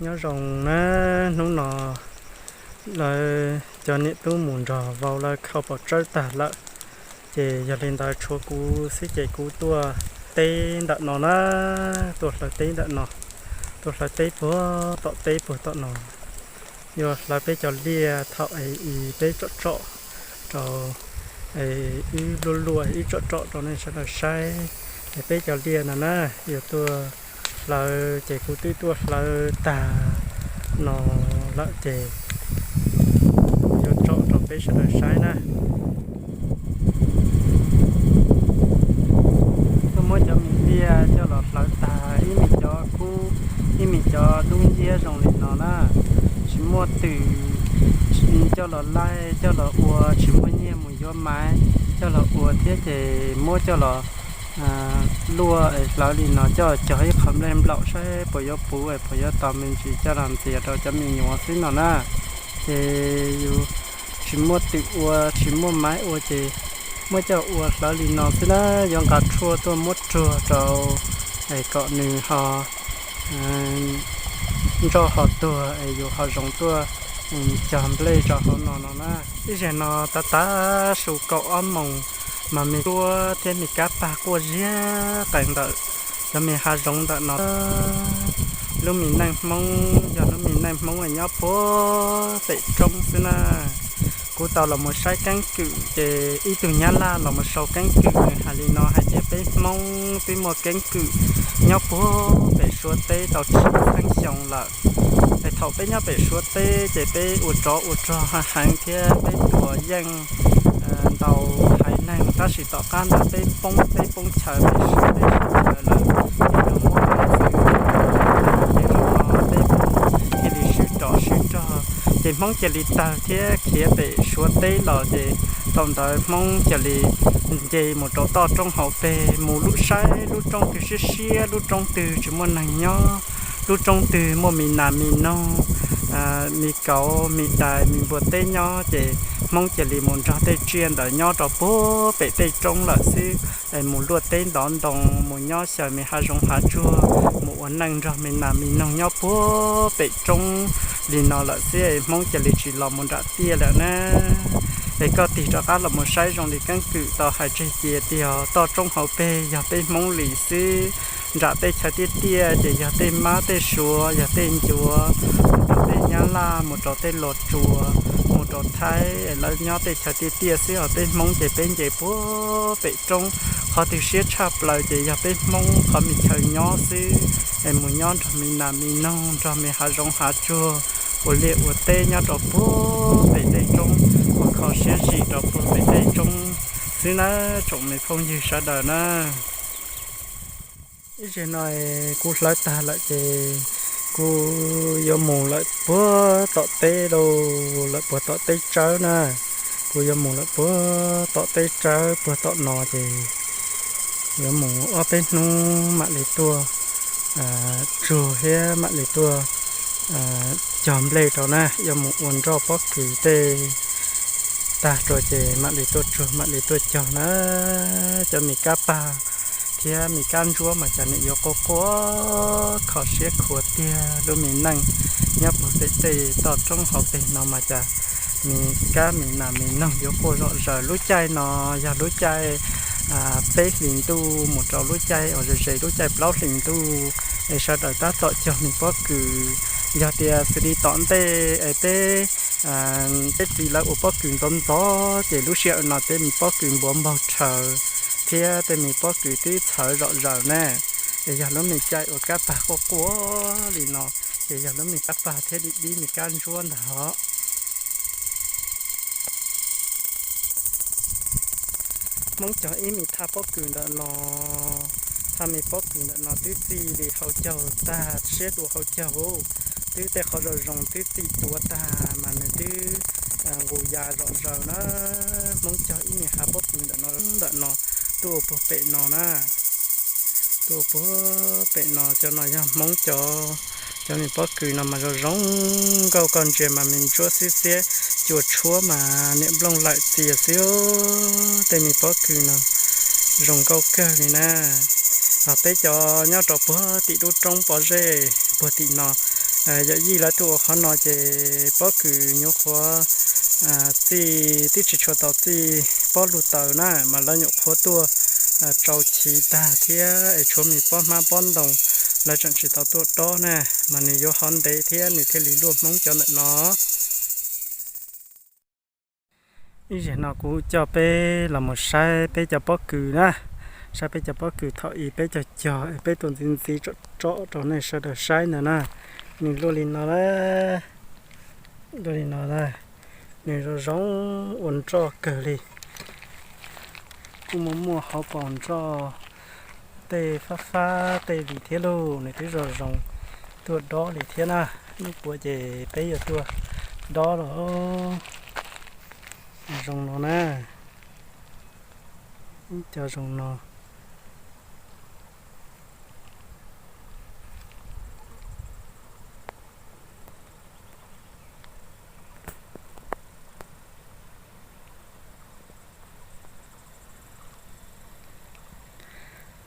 Nyob zoo na, hnub no lawv cov niam tub mus nrog vauv lawv khau pom tsawb tag lawm, ces yog li ntawd tshuav kuv xwb ces kuv tuaj teb ntawm no na, tuaj hlawv teb ntawm no, tuaj hlawv teb puag tom teb puag tom no, yuav hlawv peb cov liaj thaum es peb tsom tsom rau, es wb luaj luaj wb tsom tsom rau nej sawv daws saib, es peb cov liaj no na, yuav tuaj hlawv ces kuv twb tuaj hlawv tag no lawm ces yuav tsom rau peb sawv daws saib na. Tuaj muab cov me liaj coj los hlawv tag, ib me cov kub, ib me cov dub nciab zoo li no na, tsis muaj twm, coj los laij coj los ua, tsis muaj nyiaj mus yuav maiv coj los ua thiab ces muab coj los luaj es hlawv li no coj cog ib qho nplej nplaum saib puas yuav puv es puas yuav tau me ntsis coj los ntxias rau cov me nyuam xwb no na. Ces yus tsis muaj twm ua tsis muaj maiv ua ces muab coj ua hlawv li no xwb na, yuav nqa tshuaj tuaj muab ruag rau es kom nws ho ntsoj ho tuag es yus ho zoo tuaj cog nplej rau hauv no no na. Ib zaug no tav tav su kaum ob moos mas me suab thiab me kab pag quaj ziab qees ntawm cov me hav zoov ntawm no. Lub me neej Hmoob yog lub me neej Hmoob nyob puag pem roob xwb na. Kuv tau los mus saib keeb kwm ces ib tug nyab laj los mus sau keeb kwm nws hais li no hais tias peb Hmoob twb muaj keeb kwm nyob puag pem Suav teb tau tsib txheeb xyoo lawm. Es thaum peb nyob pem Suav teb ces peb ua tsov ua rog heev thiab peb tuag yeej ntau haiv neeg, tab sis tom qab ntawd peb poob teb poob chaw, peb sib teb sib chaw lawm, ces luag muab peb txwv, ces zaum no peb thiaj li sib rov sib rog, ces Hmoob cia li tawg thiab khiav pem Suav teb los ces thaum ntawd Hmoob cia li nce mus rau toj roob hauv pes mus lub saib lub roob twg siab siab, lub roob twg tsis muaj neeg nyob, lub roob twg muaj me nas me noog, me kauv me dais me npua teb nyob ces Hmoob cia li mus nrog tej tsiaj ntawd nyob rau puag pem tej roob lawm xwb, mus luaj teb ntov ntoo, mus nyob xyaw me hav zoov hav tsuag, mus ua neej nrog me nas me noog nyob puag pem roob li no lawm xwb es Hmoob cia li tsis los mus nram tiaj lawm na. Es koj tig rov qab los mus saib zoo li keeb kwm tau hais tseg cia tiag, toj roob hauv pes yog peb Hmoob li xwb. Nram tej chaw tiaj tiaj ces yog tej Mab tej Suav, yog tej Ncuav, mus rau tej Nyab Laj, mus rau tej Los Tsuas, mus rau Thaib, lawv nyob tej chaw tiaj tiaj xwb os. Peb Hmoob ces peb nce puag pem roob, qhov twg siab tshaj plaws ces yog peb Hmoob qhov me chaw nyob xwb. Es mus nyob nrog me nas me noog, nrog me hav zoov hav tsuag, ua liaj ua teb nyob rau puag pem tej roob, ua kho siab zim rau puag pem tej roob xwb na, tsoom me phooj ywg sawv daws na. Ib zaug no kuv hlawv tag lawm ces kuv yuav mus lawm puag tom teb lauj, lawm puag tom teb tsawb na. Kuv yuav mus lawm puag tom teb tsawb puag tom no ces yuav mus ob peb hnub mam li tuaj tsuag thiab mam li tuaj cog nplej rau na, yuav mus ua nroj pob kws tej tag rau ces mam li tuaj tsuag mam li tuaj cog na. Cov me kab pag thiab me kab ntsuab mas cas nim yuav quaj quaj kho siab khuav tiag. Lub me neej nyob puag pem tej toj roob hauv pes no mas cas me kab me nas me noog yuav quaj zom zaws. Lub caij no yog lub caij peb hlis ntuj mus rau lub caij uas ze ze lub caij plaub hlis ntuj, es sawv daws tab tom cog me pob kws. Yog tias xws li tom ntej es peb peb txiv lawv ua pob kws ntxov ntxov ces lub sij hawm no tej me pob kws npuav npaug rhawv thiab tej me pob kws twb txhawv zom zaws ne. Es yog lub me caij uas kab pag quaj quaj li no, ces yog lub me kab pag thiab dib dib me kab ntsuab ntag os. Hmoob cog ib me thaj pob kws ntawm no, thaj me pob kws ntawm no twb txij li hauv caug tag siab dua hauv caug, twb tej qhov zoo zoo twb txij tuav tag mas nws twb nqus ya zom zaws na. Hmoob cog ib me hav pob kws ntawm no, ntawm no tuaj puag pem no na, tuaj puag pem no. Cov no yog Hmoob cov, cov me pob kws no mas zoo zoo nkauj, koj ntsia mas me ntsuab xiab xiab, cua tshuab mas niam nplooj lawm txias xwb. Tej me pob kws no zoo nkauj kawg li na. Ho peb cov nyob rau puag tim lub roob pob zeb puag tim no, Yawm yij lawv tuaj ua qhov no ces pob kws nyuam qhuav txij, twb tsis tshua tau txij pob lug taws na mas lawv nyuam qhuav tuaj tsau chiv tag thiab es tshuav me pob hmab pob ntoo, lawv tseem tsis tau tuaj dob na, mas nws yuav hov ntev thiab nws thiaj li luaj hmoob cov ntawm no. Ib zaug no kuv coj peb los mus saib peb cov pob kws na, saib peb cov pob kws thaum ub peb cog cog peb tuaj ntxiv ntxiv tsom tsom rau nej sawv daws saib ntawd na. Nws luaj li no na, luaj li no na, nws zoo zoo ua nroj kawg li. Kuj muaj muaj hauv paus nroj tej fab fab tej li thiab lauj, nws twb zoo zoo tuaj dob li thiab na. Hnub puav ces peb yuav tuaj dob los zoo no na, ib co zoo no.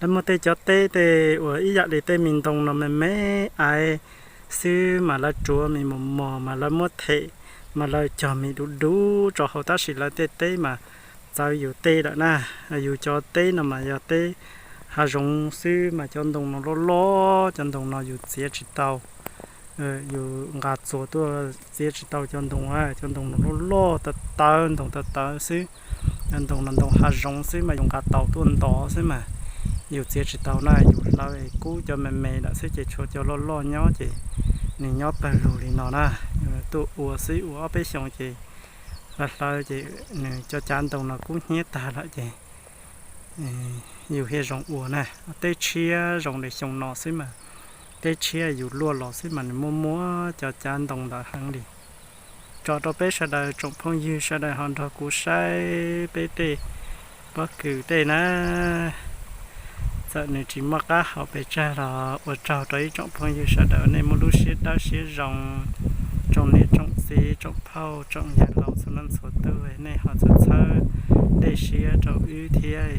Lawv muaj tej cov teb tej uas ib yam li tej me ntoo no me me aiv xwb mas lawv rhuav me mos mos mas lawv muab them, mas lawv cog me dub dub rau hauv tab sis lawv tej teb mas txawv yus teb lawm na. Yus cov teb no mas yog teb hav zoov xwb mas cov ntoo no loj loj, cov ntoo no yus txiav tsis tau. Yus nqa txuas tuaj txiav tsis tau cov ntoo, cov ntoo no loj loj tawv tawv, ntoo tawv tawv xwb. Cov ntoo no ntoo hav zoov xwb mas yus nqa taus tuaj ntov xwb mas yus txiav tsis tau na, yus hlawv kub cov me me lawm xwb ces tshuav cov loj loj nyob ces nws nyob pawg lug li no na. Tuaj ua xwb ua ob peb xyoos ces hlawv hlawv ces nws cov cav ntoo no kub hnyiab tag lawm ces yus thiaj zoo ua na. Teb tshiab zoo li xyoo no xwb mas, teb tshiab yus luaj los xwb mas nws muaj muab cov cav ntoo ntawd heev li. Tso rau peb sawv daws tsoom phooj ywg sawv daws ho nrog kuv saib peb tej pob kws tej na. Txawm nws tsis muaj qab hau pes tsawg los ua tsaug rau ib tsoom phooj ywg sawv daws nej muaj lub siab dawb siab zoo, tsoom niam tsoom txiv tsoom phauj tsoom yawg laus txhua leej txhua tus, nej ho txhawb txhawb dej siab rau wb thiab,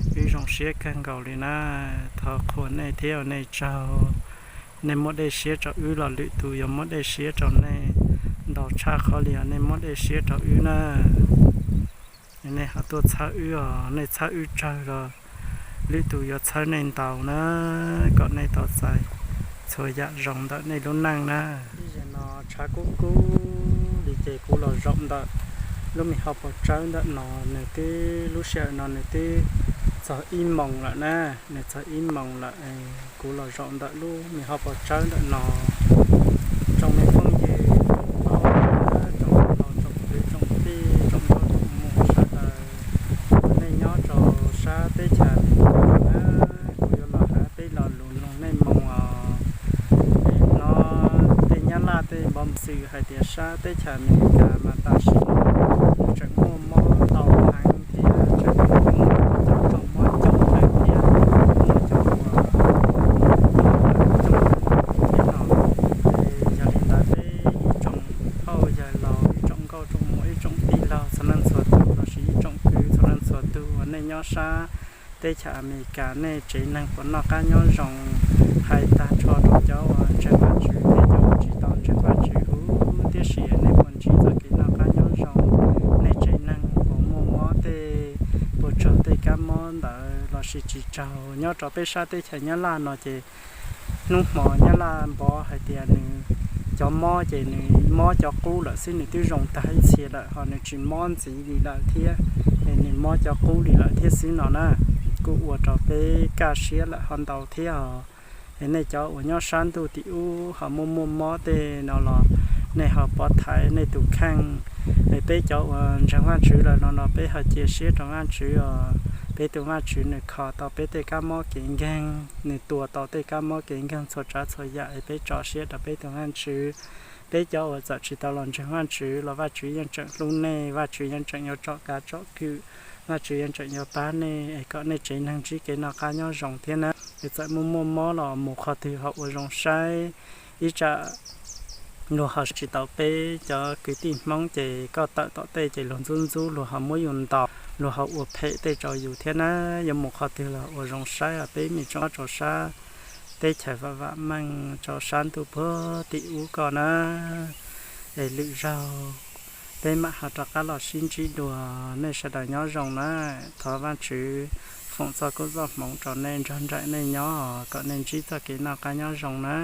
wb zoo siab kawg nkaus li na. Thov qhuas nej thiab ua nej tsaug. Nej muab dej siab rau wb los lwm tus yuav muab dej siab rau nej ntau tshaj qhov li os, nej muab dej siab rau wb na. Nej ho tuaj txhawb wb os, nej txhawb wb tsawg los lwm tus yuav txhawb nej ntau na, kom nej tau txais txhua yam zoo ntawm nej lub neej na. Ib zaug no tshav kub kub li ces kuv los zaum ntawm lub me hauv paus tsawb ntawm no, nws twb lub sij hawm no nws twb txog ib moos lawm na, nws txog ib moos lawm. Kuv los zaum ntawm lub me hauv paus tsawb ntawm no, tsoom me phooj ywg, tsoom laus, tsoom kwv tsoom tij, tsoom nkauj tsoom muam sawv daws, nej nyob rau sab teb chaws Amelikas na, kuv yuav los hais peb lo lus nug nej moo os. No tej Nyab Laj tej npov xwm hais tias sab teb chaws Amelikas mas tam sim no tseem muaj mob ntau heev thiab tseem muaj cov raug mob coob heev thiab, muaj cov uas coob heev thiab no. Yog li ntawd peb ib tsoom phauj yawg laus, ib tsoom nkauj tsoom muam, ib tsoom tij laug txhua leej txhua tus lossis ib tsoom kwv txhua leej txhua tus uas nej nyob sab teb chaws Amelikas, nej tsev neeg puas noj qab nyob zoo? Hais tag nrho rau cov uas ntseeg Vajtswv thiab cov uas tsis tau ntseeg Vajtswv huv tib si, nej puas ntsib txoj kev noj qab nyob zoo? Nej tsev neeg puas muaj mob tej, puas raug tej kab mob ntawd lossis tsis raug? Nyob rau peb sab teb chaws Nyab Laj no ces hnub hmo Nyab Laj npov hais tias nws cov mob ces nws mob cov qub lawm xwb, nws twb zoo tag ib txhia lawm ho nws tsis mob ntxiv li lawm thiab, es nws mob cov qub li lawm thiab xwb no na. Kuj ua rau peb kaj siab lawm ho ntau thiab os. Es nej cov uas nyob sab ntuj tim ub ho muaj muaj mob tej no los nej ho pov thaiv nej tus kheej. Es peb cov uas ntseeg Vajtswv lawm no los peb ho cia siab rau Vajtswv os. Peb tus Vajtswv nws kho tau peb tej kab mob kev nkeeg, nws tua tau tej kab mob kev nkeeg txhua tsav txhua yam, es peb tso siab rau peb tus Vajtswv. Peb cov uas txawm tsis tau los ntseeg Vajtswv los Vajtswv yeej tseem hlub nej, Vajtswv yeej tseem yuav tsom kav tsom kwm, Vajtswv yeej tseem yuav pab nej es kom nej tsev neeg ntsib kev noj qab nyob zoo thiab na. Es txawm muaj muaj mob los mus qhov twg ho ua zoo saib. Ib tsam luag ho tsis tau peb cov kwv tij Hmoob ces koj tawm tom tej ces luag ntxub ntxub, luag ho muab yus ntaus, luag ho ua phem tej rau yus thiab na. Yuav mus qhov twg los ua zoo saib os peb me tsoom rau sab teb chaws vam vam meej rau sab ntuj puag tim ub ko na. Es lwm zaug peb mam ho rov qab los sib ntsib dua. Nej sawv daws nyob zoo na. Thov Vajtswv foom txoj koob txoj hmoov rau nej nrog nraim nej nyob kom nej ntsib txoj kev noj qab nyob zoo na.